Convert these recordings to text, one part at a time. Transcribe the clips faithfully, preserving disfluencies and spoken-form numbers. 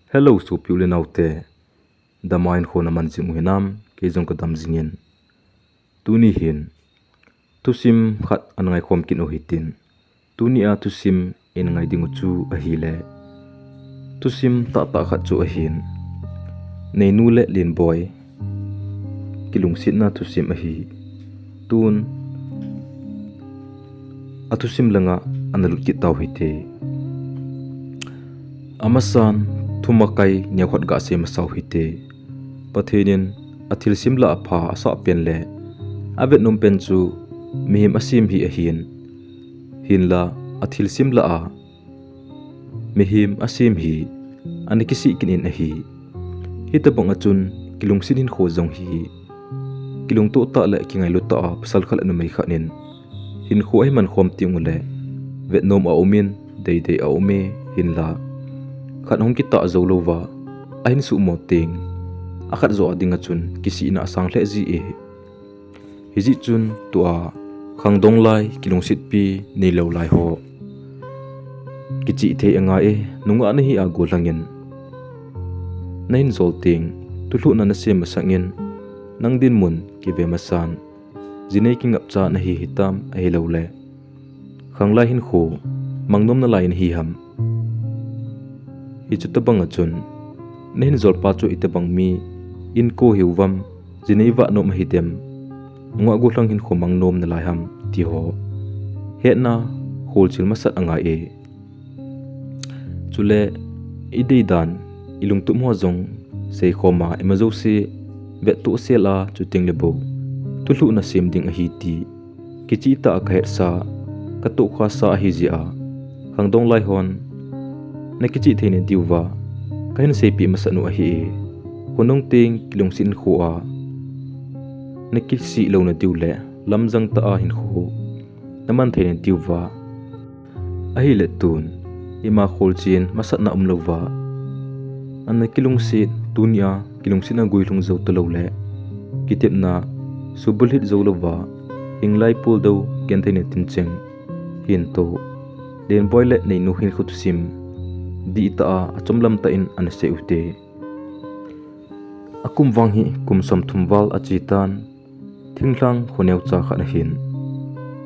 Hello, sopi u le naote. Dam a hinkho naman jing u hinam? Kei jong kadam jingin. Tuni hin thusim khat ana ngaikhom kit u hitin. Tuni a thusim ina ngai ding u chu ahile, thusim tahtah khat chu ahin, Neinu le Lenboi kilungsetna thusim ahi. Tun athusim langa ana lut kit tau hite. Amasan, thumakai neokhat gasei masa u hite. Pathen in athilsem lah a pha asah pen le avetnom pen chu mihem asem hi ahin, hinla athilsem lah a mihem asem hi ana kisih kit in ahi. Hitobang a chun kilungset hinkho jong hi kilungtoh tah le kingailu tah a pasal khat le numei khat in hinkho ahi mankhom teng ule vetnom aumin, deidei aume, hinla khat hung kitah jou louva ahin suhmo teng, akhat joh a dinga chun kisihna asang lheh ji e. Hijeh chun tua khangdong lai kilungsetpi neilou lai ho, kichih thei angai e. Nungah nahi a gollhangin nahin jol teng thulhuhna nasem masangin nang dinmun kive masan jinei kingapcha nahi hitam, ahiloule khanglai hinkho mangnom nalai nahi ham? Hichu tobang a chun nahin jolpa chu itobang mi inko hiuvam, jinei vah nom ahidem, nungah gollhang hinkho mangnom nalai ham, tiho hetna kholchil masat angai e. Chule ideidan, ilungtup ho jong seikhoma, ima jouse vettoh sel a, chuteng le bou thulhuhna sem ding ahi ti kichehtah a kahetsah, katohkhahsah ahijeh a khangdong lai hon nakichih theina diuva kahin seipeh masat u ahi e. Khonung teng kilungset hinkho a nakisih louna diu le lamjang tah a hinkho naman theina diuva ahile tun ima kholchil masatna umlouva ana kilungset, tunia kilungsetna guilhung jou taloule kitepna subulhit jou louva hinglai poldou gentheina tincheng hinto, Lenboi le Neinu hinkho thusim dihtah a achomlam tah in ana sei ute. Akum vang hi kum somthum val achetan, thinglhang kho neocha khat ahin,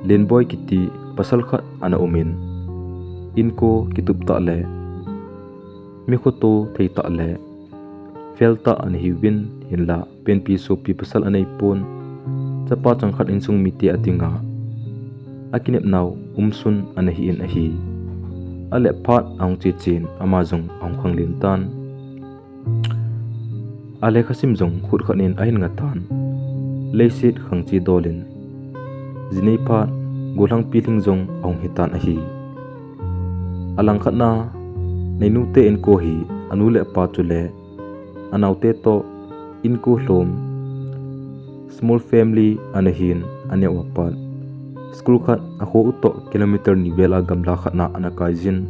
Lenboi kiti pasal khat ana umin, inko kitup tah le mi khoto thei tah le fel tah ana hiuvin, hinla penpi sopi pasal aneipon, chapa changkhat insung mite adinga akinepnau umsun ana hi in ahi. Ale phat ahung chechen ama jong ahung khanglen tan. Alekhasim jong khut khat in ahin ngatan. Leiset khangche dolin jinei phat gollhang pilhing jong ahung hitan ahi. Alangkhatna Neinute inko hi anu le apa chule anaote toh inko lhom, small family ana hin, aneo a pat school khat akho u toh kilometer ni vel a gamla khat na ana kaijin,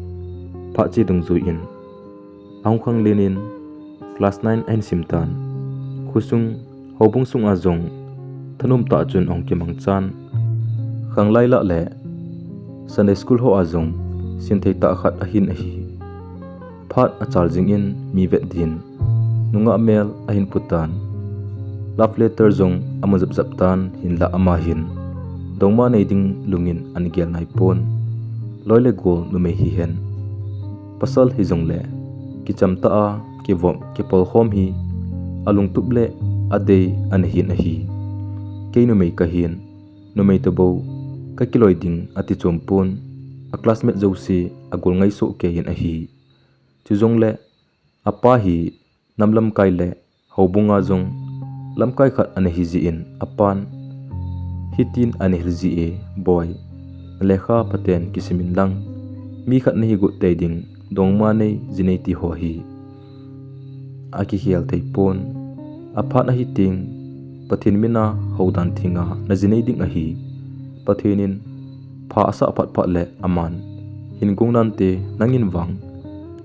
phat che dungjuiyin ahung khanglen in class nine ahin simtan. Khosung houbung sunga jong thanom tah chun ahung kimangchan, khanglai lah le Sunday school ho a jong sinthei tah khat ahin ahi. Phat achal jingin mi vet din nungah mel ahin putan. Love letter jong amu japjap tan, hinlah ama hin dongma nei ding lungin ana gel naipon. Loi le gol numei hihen, pasal hijongle kicham tah a kivop kipolkhom hi alungtup le adei ana hin ahi. Kei numei kahin, numei tobou kakiloi ding ati chompon, a classmate jouse agol ngai soh keiyin ahi. Chujongle apa hi nam lamkai le houbunga jong lamkai khat ana hijeh in apan hitin ana hil ji e, Boi, nalekha phaten kisimin lang, mi khat nahi got tei ding, dongma nei jinei tiho hi akikhel theipon. Aphat ahi teng Pathen mina houdan thenga najinei ding ahi. Pathen in pha asah phatphat le aman hin gong nante, nangin vang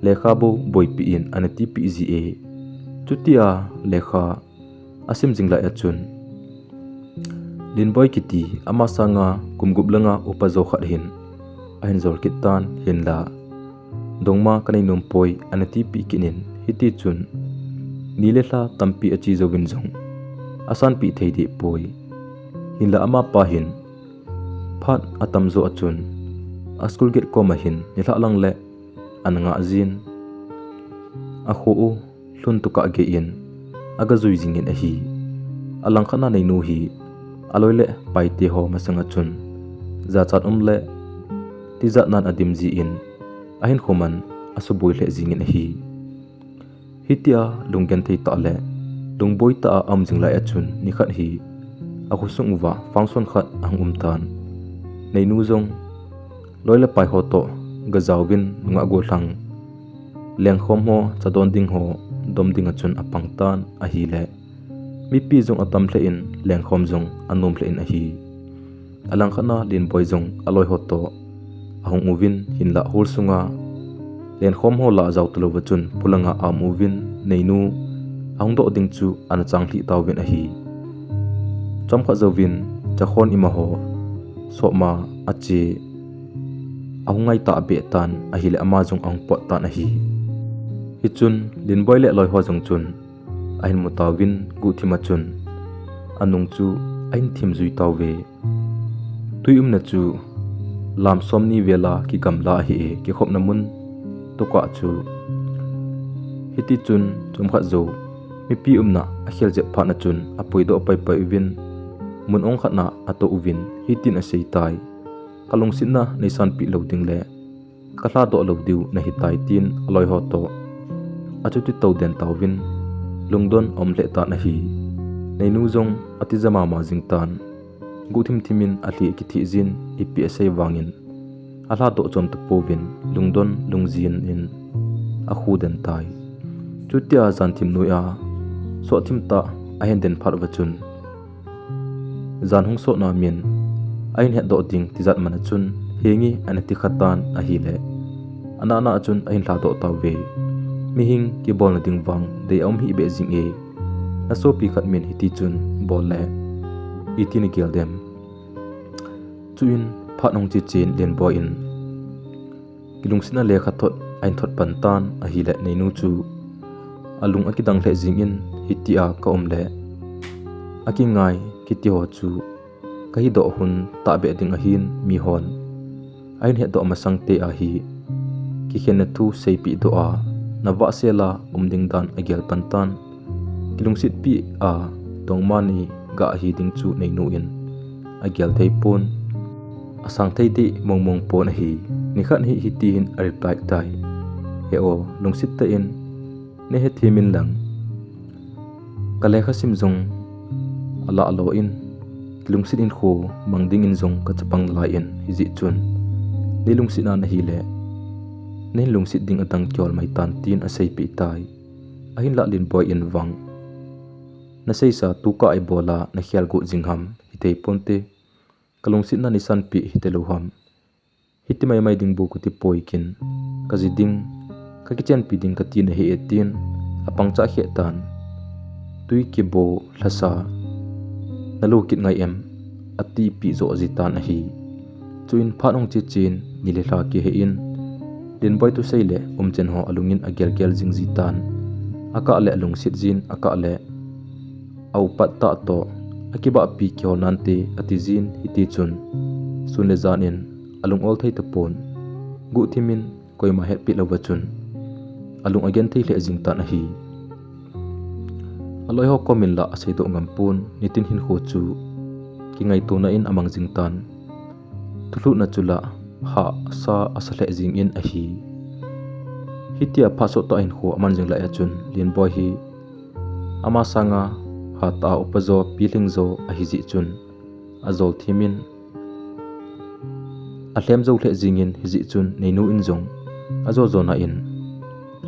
lekha bou boipi in ana tipeh ji e. Chutia lekha asim jing lai a chun Lenboi kiti ama sanga kum gup langa upa jo khat hin ahin jol kit tan, hinla dongma kanei nompoi ana tipeh kit in, Hiti chun, ni le lha tampi ache jouvin jong, asanpeh thei deh poi. Hinlah amapa hin, phat atamjo a chun, a school gate koma hin, nilhah lang le, ana ngah jin. Akho u, lhun tukah gei in, aga jui jingin ahi. Alangkhat a Neinu hi, aloi le paite ho masanga chun, jachat um le, tijat nan adim jin, ahinkho man, asuboi lheh jingin ahi. Hitia lunggenthei tah le lungboi tah a aum jing lai a chun nikhat hi akhosung uva function khat ahung um tan. Neinu jong loi le pai ho toh gajaovin nungah gollhang lengkhom ho, chadon ding ho dom ding a chun apang tan ahile, mipi jong atam lheh in lengkhom jong anom lheh in ahi. Alangkhat a Lenboi jong aloi ho toh ahung uvin, hinlah hall sunga lengkhom ho lah jao talouva chun polanga aum uvin Neinu ahung doh ding chu ana changlhih tauvin ahi. Chomkhat jouvin chakhon ima ho sopma ache ahung ngai tahbeh tan ahile ama jong ahung pot tan ahi. Hichun Lenboi le aloi ho jong chun ahin mu tauvin guhthim a chun anung chu ahin thim jui tauve. Tui umna chu lam somni vela kigamla ahi e, kikhopna mun tukah chu. Hiti chun chomkhat jou mipi umna akhel jep phat a chun apuidoh paipai uvin, mun ong khat na ato uvin hitin asei tai. Kalungsitna neisanpeh lou ding le kalhadoh lou diu nahitai tin aloi ho toh achuti tou den tauvin lungdon aum lheh tan ahi. Neinu jong atija mama jing tan. Guhthim thim in alhi akithih jin, ipi asei vangin alhadoh chom tapouvin lungdon lungjin in akhu den tai. Chutia jan thim noi a sot thim tah ahin den phat uva chun, jan hung sotna min ahin hetdoh ding tijat man a chun henge ana ti kha tan ahile, anahna a chun ahin lhadoh tauve. Mihing kibolna ding vang dei aum hih beh jing e. Nasopi khat min hiti chun bol le iti nagel dem? Chuin phat hung che chen Lenboi in kilungsitna lekhathot ahin thot pan tan ahile, Neinu chu alung akidang lheh jingin, hitia kaum le akingai kiti ho chu kahidoh hun tahbeh ding ahin, mihon ahin hetdoh masang te ahi kikhenna thu seipeh doh a, navahsel a um ding dan agel pan tan. Kilungsetpi a dongma nei gah ahi ding chu Neinu in agel thei pon, asang thei deh mong mong pon ahi. Nikhat hi hiti hin a reply tai, He o, lungset tah in neihethem in lang, kalekha sim jong alah lou in, kilungset hinkho mang dingin jong kachapang lai in, hijeh chun neilungset nan ahile neihin lungset ding adang kihol mai tan, tin aseipeh tai. Ahinlah Lenboi in vang, naseisa tukah a ibol a nakhel got jing ham, hithei ponte. Kalungsetna neisanpeh hite lou ham. Hiti maimai ding bou kati poi, ken kaji ding, kakichenpi ding kati nahi e, tin apangcha kheh tan. Tui kibo lhasa nalo kit ngai em, atipeh joh ji tan ahi. Chuin phat hung che chen ni le lha kihe in, Lenboi thusei le umchan ho alungin agel gel jing ji tan. Akah le alungset jin, akah le aupat tah toh akibahpi kihol nante ati jin, hiti chun sun le jan in alung ol thei tapon. Guhthim in koima hetpeh louva chun alung agenthei lheh jing tan ahi. Aloi ho kom in lah aseidoh ngam pon, nitin hinkho chu kingaitona in amang jing tan. Thulhuhna chu lah hahsa asa lheh jingin ahi. Hitia phat sottah hinkho aman jing lai a chun Lenboi hi ama sanga hatah a upa jo, pilhing jo ahi jeh chun ajol thim in alhem jou lheh jingin, hijeh chun Neinu in jong ajo jona in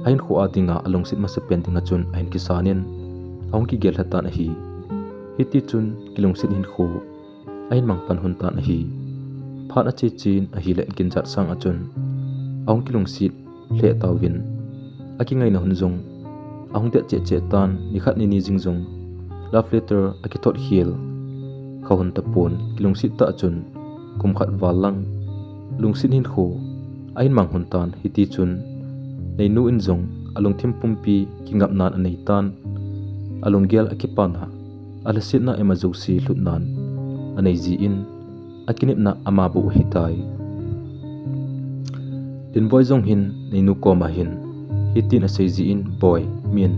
ahinkho a dinga alungset masapen dinga chun ahin kisan in ahung kigel lha tan ahi. Hiti chun kilungset hinkho ahin mang pan hun tan ahi. Phat ache chen ahile, ginjat sang a chun ahung kilungset lheh tauvin, akingaina hun jong ahung det cheh cheh tan. Nikhat nini jing jong love letter akithot khel kha hun tapon, kilungset tah chun kum khat val lang lungset hinkho ahin mang hun tan. Hiti chun Neinu in jong alungthim pumpi kingapnan anei tan, alunggel akipana, alhasetna ima jouse lhutnan anei jin, akinepna ama bou ahitai. Lenboi jong hin Neinu koma hin hitin asei jin, Boi, min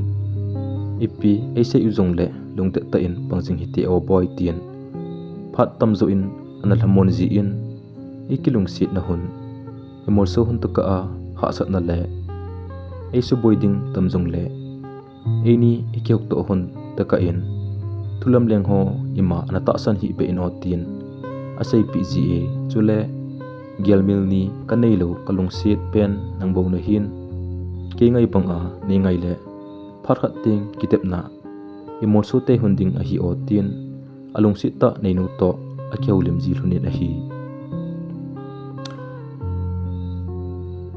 ipi eisei u jongle lungdet tah in pang jing hite o Boi, tin phat tamjo in ana lhamon jin, ikilungsetna hun, imolso hun tokah a hahsatna le eisuboi ding tam jongle eini ikihoutoh hun tokah in thulamleng ho ima ana tahsan hih beh in o, tin aseipeh jie. Chule gelmil ni kanei lou, kalungset pen nang bou nahin, kei ngai banga nei ngai le phat khat teng kitepna imolso tei hun ding ahi o, tin alungset tah Neinu toh akihoulim ji lhonin ahi.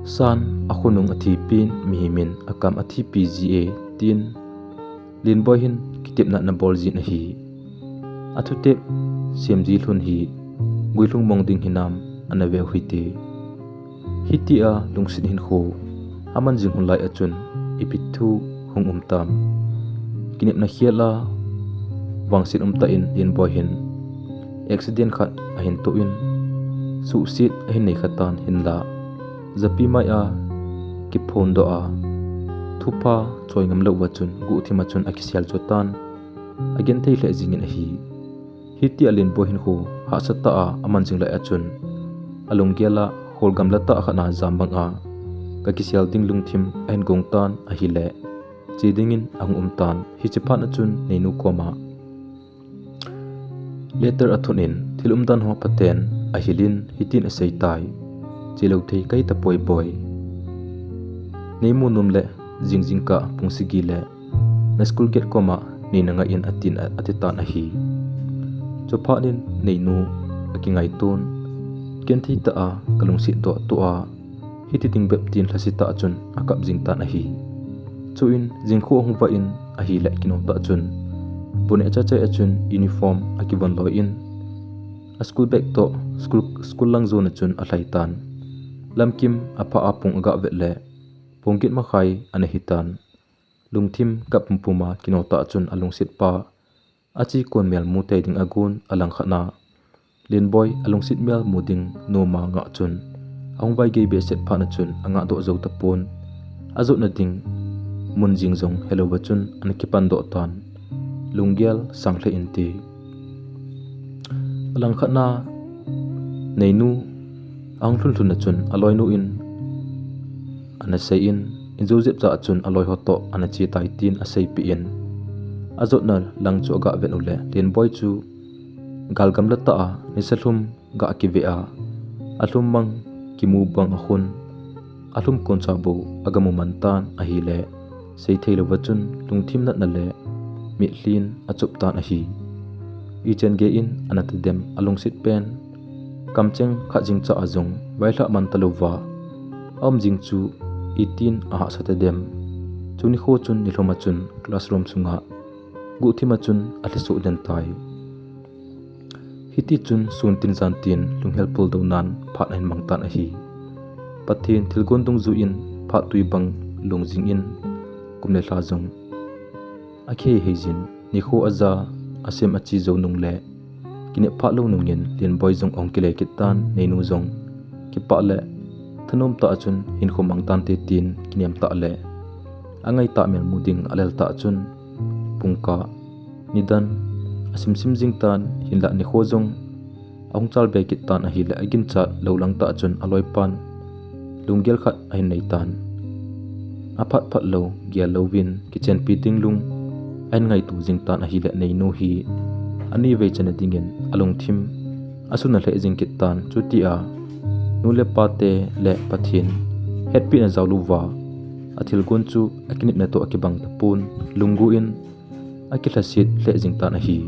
San akhonung athipin, mihem in akam athipi jie, tin Lenboi hin kitepna ana bol jin ahi. Athutep sem ji lhon hi guilhung mong ding hinam ana veu hite. Hitia lungset hinkho aman jing hun lai achun ipi thu hung um tam. Kinepna khel a vangset umtah in Lenboi hin accident khat ahin toh in, suhset ahin nei khatan, hinla japi mai a kiphondoh a thupha choi ngam lou uva chun guhthim a chun akisel jo tan, agenthei lheh jingin ahi. Hitia Lenboi hinkho hahsa tah a aman jing lai achun, alunggel a khol gamla tah khat a jam banga kakisel ding lungthim ahin gong tan ahile, che dingin ahung um tan. Hiche phat achun Neinu koma letter athot in, thil umdan ho phaten ahil in hitin aseitai, Che lou thei kahi tapoi Boi. Neimu nom le jingjing kah pung sagi le na school gate koma neina ngai in, atin, atitan ahi. Chuphat in Neinu akingaiton, genthei tah a kalungset doh toh a, hiti ding bep tin lhasetah chun akap jing tan ahi. Chuin jingkho ahung vah in ahile kino tah chun, bu neh chaichai achun uniform akivon loi in, a school bag toh school, school lang jon achun alhai tan. Lamkim aphah a pung aga vet le pung get makhai ana hitan. Lungthim kap pumpum a kino tah chun alungset pa ache kon mel mu tei ding agon, alangkhat na Lenboi alungset mel mu ding nom a ngah chun, ahung vaigei behseh phat achun angah doh jou tapon, ajotna ding mun jing jong helou va chun ana kipan doh tan, lunggel sang lheh inte. Alangkhat na Neinu ahung lhun lhun achun aloinu in ana sei in, in jo jep cha achun aloi ho toh ana che tai tin aseipeh in, ajotna lang chu aga vet u le Lenboi chu gal gamla tah a nisa lhum ga kive a, alhum mang kimu bang a khun, alhum kon cha bou aga mu man tan ahile, sei thei lou va chun lungthim natna le mitlhin achup tan ahi. Ichan gei in ana tadem alungset pen, kamcheng khat jing cha a jong vailhah man talou va aum jing chu itin ahahsa tadem. Chu nikho chun nilhum achun classroom sunga guhthim achun alhisoh den tai. Hiti chun sun tin jan tin lunghel puldou nan phat ahin mang tan ahi. Pathen thilgon dungjuiyin phat tui bang lung jingin kum le lha jong akihei hei jin, nikho aja asem ache jou nung le kinep phat lou nungin Lenboi jong ahung kile kit tan, Neinu jong kipah le thanom tah achun hinkho mang tante tin kinem tah le angai tah mel mu ding alel tah achun pungkah nidan asimsim jing tan, hinlah nikho jong ahung chal be kit tan ahile aginchat lou lang tah achun aloipan lunggel khat ahin nei tan. Aphat phat lou, gel louvin kichenpi ding lung ahin ngaito jing tan ahile Neinu hi ani vei chana dingin alungthim asuna lheh jing kit tan, chutia nu le pate le Pathen hetpina jaolouva athilgon chu akinepna toh akibang tapon, lunggel in akilhaset lheh jing tan ahi.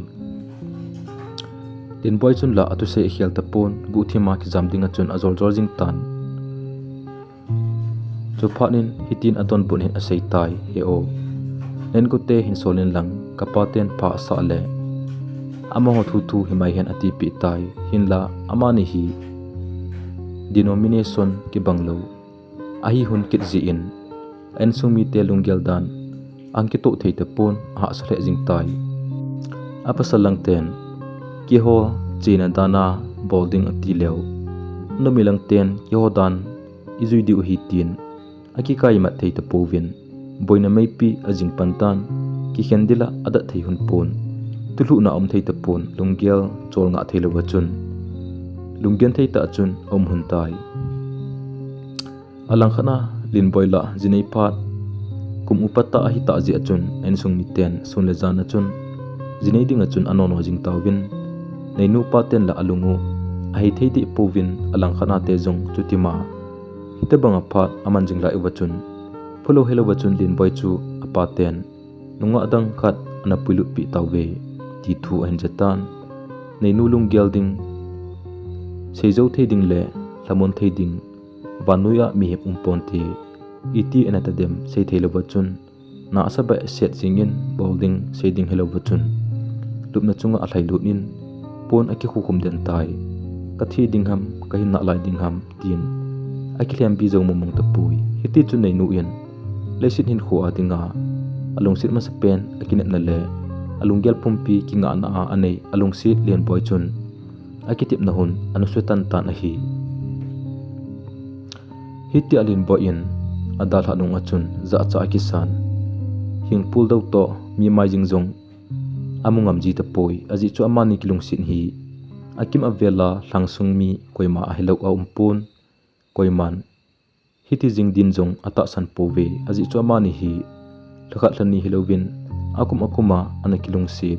Lenboi chun la athusei akhel tapon, guhthim a kijam ding achun ajol jol jing tan. Chuphat in hitin adonbut in asei tai, He o, nen kote hin sol in lang, kapa ten pha asah le amaho thu thu himai hen atipeh tai, hinlah amani hi denomination kibang lou ahi hun kit jeh in, a insung mite lunggel dan ahung kitoh thei tapon, ahahsa lheh jing tai. A pasal lang ten, keiho chena dan a bol ding ati leu, numei lang ten keiho dan ijui diu ahi tin akikai mat thei tapouvin, boina meipi ajing pan tan, kikhen dila adat thei hun pon, tulhuhna um thei tapon, lunggel chol ngah thei louva chun, lunggel thei tah chun aum hun tai. Alangkhat a Lenboi lah jinei phat, kum upa tah ahi tah jeh a chun, a insung miten sun le jan a chun jinei ding a chun anono jing tauvin, Neinu pa ten lah alung u ahei thei deh pouvin, alangkhat a te jong chutima hitobang a phat aman jing lai uva chun, phulou helouva chun Lenboi chu apa ten nungah dang khat ana puilut peh tauve, ti thu ahin ja tan. Neinu lunggel ding, seijou thei ding le lhamon thei ding vannoi a mihem um ponte, iti ana ta dem sei thei louva chun, na asa behseh jingin bol ding sei ding helouva chun, lupna chunga alhailut in pon akikhukhum den tai. Kathi ding ham, kahin nalai ding ham, tin akilhempi jou mongmong tapoi. Hiti chun Neinu in leiset hinkho a dinga alungset masapen, akinepna le alunggel pumpi kingahna a anei alungset Lenboi chun akitepna hun ana sutan tan ahi. Hitia Lenboi in adalhah nung a chun jachat a kisan, hing puldou toh mi mai jing jong amu ngam ji tapoi, ajeh chu amani kilungset hi akim avel a lhangsung mi koima ahilou a um pon, koiman hiti jing din jong atahsan pouve, ajeh chu amani hi lhakhat lhani hilouvin, akum akum a ana kilungset,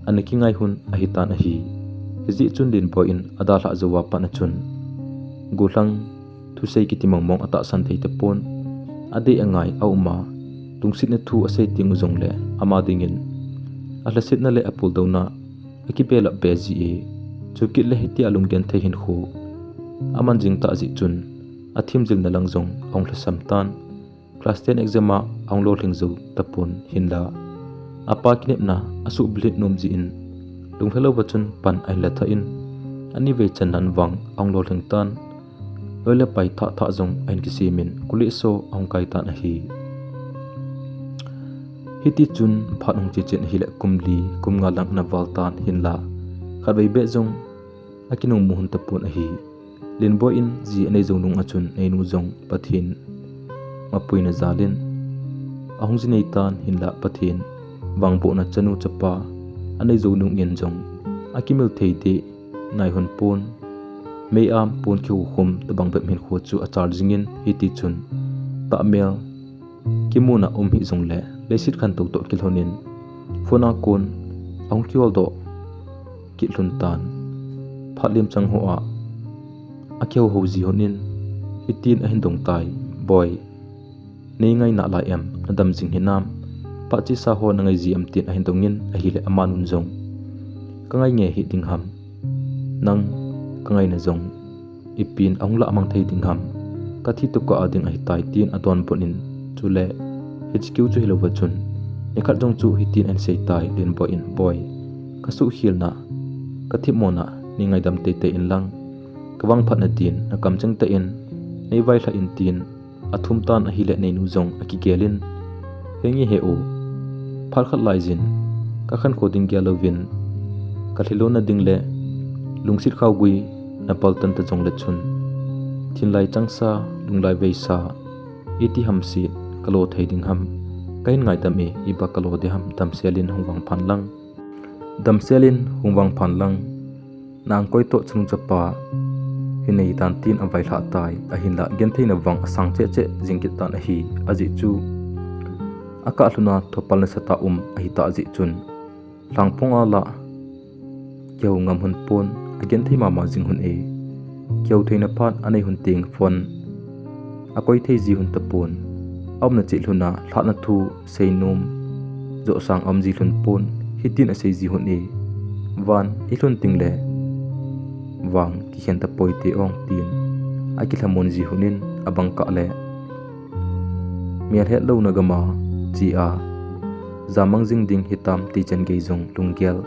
ana kingai hun ahi tan ahi. Hijeh chun Lenboi in adalhah jou a pat a chun, gollhang thusei kiti mongmong atahsan thei tapon, adei angai aum a, lungsetna thu asei teng u jongle ama dingin alhasetna le apuldouna akibelap be ji e. Chukit le hitia lunggel thei hinkho aman jing tah jeh chun, athim jilna lang jong ahung lhasam tan. Class ten exam a ahung lolhing jou tapon, hinla apa kinepna asuhbulhit nom jeh in, lunglha louva chun pan ahin la thah in, ani vei channan vang ahung lolhing tan. Loi le pai thah thah jong ahin kisem in, college so ahung kai tan ahi. Hiti chun phat hung che chen ahile kum li, kum nga lang ana val tan, hinla khatvei beh jong akinung mu hun tapon ahi. Lenboi in ji anei jou nung a chun Neinu jong Pathen mapuina jal in ahung ji nei tan, hinla Pathen vangbohna chanu chapa anei jou nung in jong akimil thei deh ngai hun pon, mei-am pon kikhukhum tobang bep hinkho chu achal jing in, hiti chun tahmel kimuna um hih jongle leiset khantou toh kilhon in phone a kon ahung kiholdoh kit lhon tan. Phat lemchang ho a akihouhou ji hon in hitin ahin dong tai, Boi, nei ngai nalai em, nadam jing hinam? Phat chesa ho nangai ji em, tin ahin dong in ahile amanun jong, kangai nge hih ding ham, nang kangaina jong ipin ahung lah mang thei ding ham, kathi tokah a ding ahitai, tin adonbut in, chule hiche keu chu hilouva chun nikhat jong chu hitin ahin sei tai, Lenboi in, Boi, kasuhkhelna, kathemmona nei ngaidam teitei inlang, kavangphatna din nakamcheng tah in nei vailhah in, tin athum tan ahile Neinu jong akigel in, Henge he u, phat khat lai jin kakhankho ding gel louvin, kalhilona ding le lungset khaogui napaltan ta jongle chun, thinlai changsa, lunglai veisa, iti hamse kalo thei ding ham, kahin ngaidam e, iba kalo ding ham, damsel in hung vangphan lang, damsel in hung vangphan lang, na angkoi toh chanu chapa hinei tan, tin availhah tai. Ahinla gentheina vang asang cheh cheh jing kit tan ahi, ajeh chu akah lhona thopal nasatah um ahitah jeh chun, lhangphong a lah kihou ngam hun pon, agenthei mama jing hun e. Kihou theina phat anei hun teng phone akoi thei ji hun tapon, aumna cheh lhon a lhahna thu seinom joh sang aum ji lhon pon, hitin asei ji hun e, Van ilhun tengle vang kikhen tapoi te ong, tin akilhamon ji hun in, abang kah le melhet louna gam a che a jamang jing ding hitam ti chan gei jong lunggel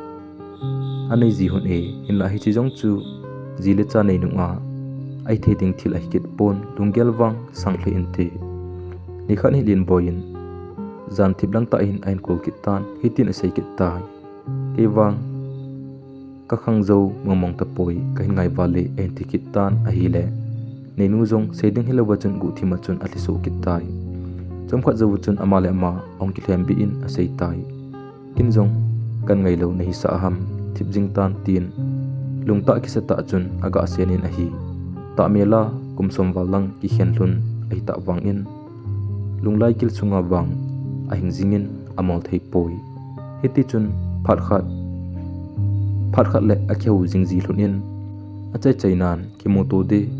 anei ji hun e. Hinla hiche jong chu ji le cha nei nung a ahithei ding thil ahi kit pon, lunggel vang sang lheh inte. Nikhat hi Lenboi in jan thip lang tah hin ahin call kit tan, hitin asei kit tai. Kei vang kakhang jou mong mong tapoi, kahin ngai vale, ahin ti kit tan ahile, Neinu jong sei ding hilou va chun guhthim a chun alhi soh kit tai. Chomkhat jou chun ama le ama ahung kilhem bih in asei tai. Ken jong kan ngailou nahi sah ham, thip jing tan, tin lungtah kisa tah chun aga sen in ahi. Tahmela kum som val lang kikhen lhun ahi tah vangin, lunglai kil sunga vang ahing jingin amol thei poi. Hiti chun phat khat, phat khat le akihou jing ji lhon in, achai chai nan kimuto ding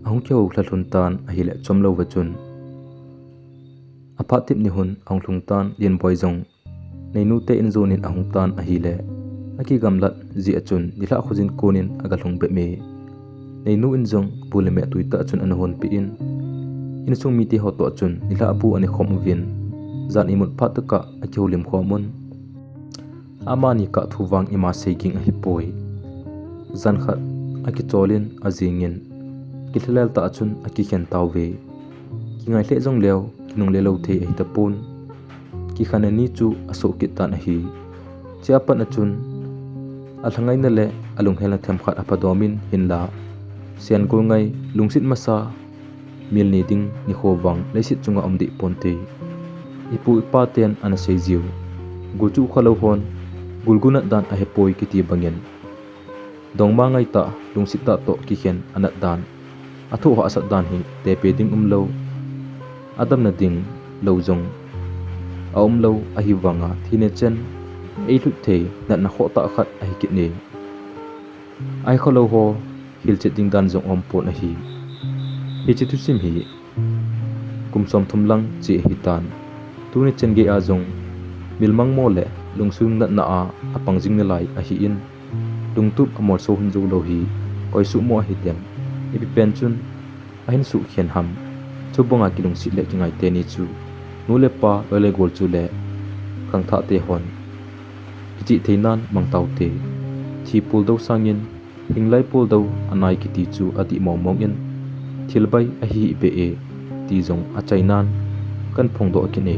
ahung kihou lha lhon tan ahile, chomlou va chun aphat thip ni hun ahung lhung tan. Lenboi jong Neinu te in jon in ahung tan ahile, akigamlat jeh a chun nilhah khojin kon in aga lhung bep e. Neinu in jong bu le meh tui tah chun ana honpeh in, insung mite ho toh chun nilhah bu ana khom uvin, jan imut phat tokah akihoulim khom un. Amani kah thu vang ima sei ging ahipoi. Jan khat akichol in ajing in, kilhalel tah chun akikhen tauve. Kingai lheh jong leu, kinungle lou thei ahi tapon. Kikhen ani chu asoh kit tan ahi. Chea pat a chun alhangaina le alunghelna themkhat apha dom in, hinla sen gol ngai, lungset masa, mil ni ding nikho vang leiset chunga um deh ponte. Ipu ipa ten ana sei jiu, gul chu kholou hon gul gu nat dan ahipoi kiti bangin, dongma ngai tah, lungset tah toh kikhen anat dan, athoh hahsat dan hi tepe ding umlou, adamna ding lou jong aumlou ahi vanga, thina chen eilhut thei natna khoh tah khat ahi kit e. Ahi kholou ho hilchet ding dan jong um pon ahi. Hiche thusim hi kum som thum lang che ahi tan. Tuni chen gei a jong mil mangmo le lungsung natna a apang jing nalai ahin, lungtup amolso hon jou lou hi koi suhmo ahi dem. Ipi pen chun ahin sukhen ham. Chubanga kilungset le kingai teni chu nu le pa, loi le gol chule khangthah te hon kichih thei nan mang taute. Thi puldou sangin hinglai puldou anai kiti chu adih mong mong in, thil bai ahi hih beh e ti jong achai nan kan phongdoh kit e.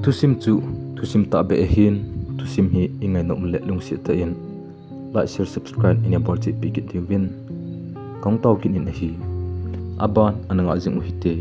Thusim chu thusim tah beh ahin, thusim hi ingai nom le lungset tah in like, share, subscribe ina bolcheh peh kit diuvin kahung tao kit in ahi. Aban ana ngah jing u hite.